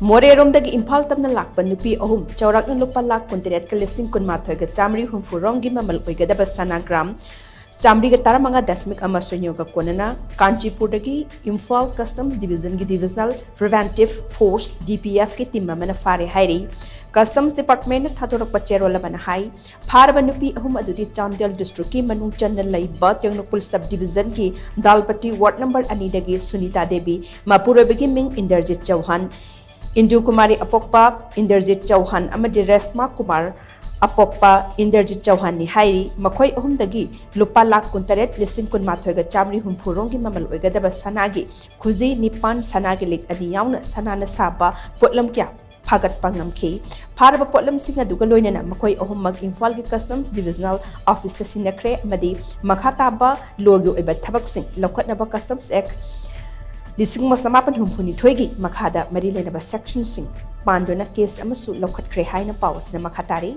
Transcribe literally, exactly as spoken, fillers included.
ꯃꯣꯔꯦꯔꯣꯝꯗꯒꯤ ꯏꯝꯐꯥꯜ ꯇꯝꯅ ꯂꯥꯛꯄ ꯅꯨꯄꯤ ꯑꯍꯨꯝ ꯆꯥꯎꯔꯥꯛꯅ ꯂꯨꯄꯥ ꯂꯥꯈ ꯀꯨꯟꯇꯔꯦꯠꯀ ꯂꯤꯁꯤꯡ ꯀꯨꯟꯃꯥꯊꯣꯏꯒ ꯆꯥꯃꯔꯤ ꯍꯨꯝꯐꯨ ꯔꯣꯝꯒꯤ ꯃꯃꯜ ꯑꯣꯏꯒꯗꯕ ꯁꯅꯥ ꯒ꯭ꯔꯥꯝ ꯆꯥꯃꯔꯤꯒ ꯇꯔꯥꯃꯉꯥ ꯗꯁꯃꯤꯛ ꯑꯃ ꯁꯣꯏꯅꯣꯒ ꯀꯣꯟꯅꯅ ꯀꯥꯟꯆꯤꯄꯨꯔꯗꯒꯤ ꯏꯝꯐꯥꯜ ꯀꯁꯇꯝꯁ ꯗꯤꯕꯤꯖꯟꯒꯤ ꯗꯤꯕꯤꯖꯅꯦꯜ ꯄ꯭ꯔꯤꯚꯦꯟꯇꯤꯚ ꯐꯣꯔꯁ, ꯗꯤ ꯄꯤ ꯑꯦꯐꯀꯤ ꯇꯤꯝ ꯑꯃꯅ ꯐꯥꯔꯦ ꯍꯥꯏꯔꯤ꯫ ꯀꯁꯇꯝꯁ ꯗꯤꯄꯥꯔꯠꯃꯦꯟꯅ ꯊꯥꯗꯣꯔꯛꯄ ꯆꯦꯔꯣꯜ ꯑꯃꯅ ꯍꯥꯏ, ꯐꯥꯔꯕ ꯅꯨꯄꯤ ꯑꯍꯨꯝ ꯑꯗꯨꯗꯤ ꯆꯥꯟꯗꯦꯜ ꯗꯤꯁꯇ꯭ꯔꯤꯛꯀꯤ ꯃꯅꯨꯡ ꯆꯟꯅ ꯂꯩꯕ ꯇꯦꯡꯅꯧꯄꯜ ꯁꯕ ꯗꯤꯕꯤꯖꯟꯒꯤ ꯗꯥꯜꯄꯇꯤ ꯋꯥꯔꯗ ꯅꯝꯕꯔ ꯑꯅꯤꯗꯒꯤ ꯁꯨꯅꯤꯇꯥ ꯗꯦꯕꯤ, ꯃꯄꯨꯔꯣꯏꯕꯒꯤ ꯃꯤꯡ ꯏꯟꯗꯔꯖꯤꯠ ꯆꯧꯍꯥꯟ, ꯏꯟꯗꯨ ꯀꯨꯃꯥꯔꯤ ꯑꯄꯣꯛꯄ ꯏꯟꯗꯔꯖꯤꯠ ꯆꯧꯍꯥꯟ ꯑꯃꯗꯤ ꯔꯦꯁꯃꯥ ꯀꯨꯃꯥꯔ ꯑꯄꯣꯛꯄ ꯏꯟꯗꯔꯖꯤꯠ ꯆꯧꯍꯥꯟꯅꯤ ꯍꯥꯏꯔꯤ꯫ ꯃꯈꯣꯏ ꯑꯍꯨꯝꯗꯒꯤ ꯂꯨꯄꯥ ꯂꯥꯈ ꯀꯨꯟꯇꯔꯦꯠ ꯂꯤꯁꯤꯡ ꯀꯨꯟꯃꯥꯊꯣꯏꯒ ꯆꯥꯃꯔꯤ ꯍꯨꯝꯐꯨ ꯔꯣꯝꯒꯤ ꯃꯃꯜ ꯑꯣꯏꯒꯗꯕ ꯁꯅꯥꯒꯤ ꯈꯨꯖꯤ ꯅꯤꯄꯥꯟ, ꯁꯅꯥꯒꯤ ꯂꯤꯛ ꯑꯅꯤ ꯌꯥꯎꯅ ꯁꯅꯥꯅ ꯁꯥꯕ ꯄꯣꯠꯂꯝ ꯀꯌꯥ ꯐꯥꯒꯠꯄ ꯉꯝꯈꯤ꯫ ꯐꯥꯔꯕ ꯄꯣꯠꯂꯝꯁꯤꯡ ꯑꯗꯨꯒ ꯂꯣꯏꯅꯅ ꯃꯈꯣꯏ ꯑꯍꯨꯝꯃꯛ ꯏꯝꯐꯥꯜꯒꯤ ꯀꯁꯇꯝꯁ ꯗꯤꯕꯤꯖꯅꯦꯜ ꯑꯣꯐꯤꯁꯇ ꯁꯤꯟꯅꯈ꯭ꯔꯦ ꯑꯃꯗꯤ ꯃꯈꯥ ꯇꯥꯕ ꯂꯣꯒꯤ ꯑꯣꯏꯕ ꯊꯕꯛꯁꯤꯡ ꯂꯧꯈꯠꯅꯕ ꯀꯁꯇꯝꯁ ꯑꯦꯛ ꯂꯤꯁꯤꯡ ꯑꯃ ꯆꯃꯥꯄꯟ ꯍꯨꯝꯐꯨ ꯅꯤꯊꯣꯏꯒꯤ ꯃꯈꯥꯗ ꯃꯔꯤ ꯂꯩꯅꯕ ꯁꯦꯛꯁꯟꯁꯤꯡ ꯄꯥꯟꯗꯨꯅ ꯀꯦꯁ ꯑꯃꯁꯨ ꯂꯧꯈꯠꯈ꯭ꯔꯦ ꯍꯥꯏꯅ ꯄꯥꯎ ꯑꯁꯤꯅ ꯃꯈꯥ ꯇꯥꯔꯤ꯫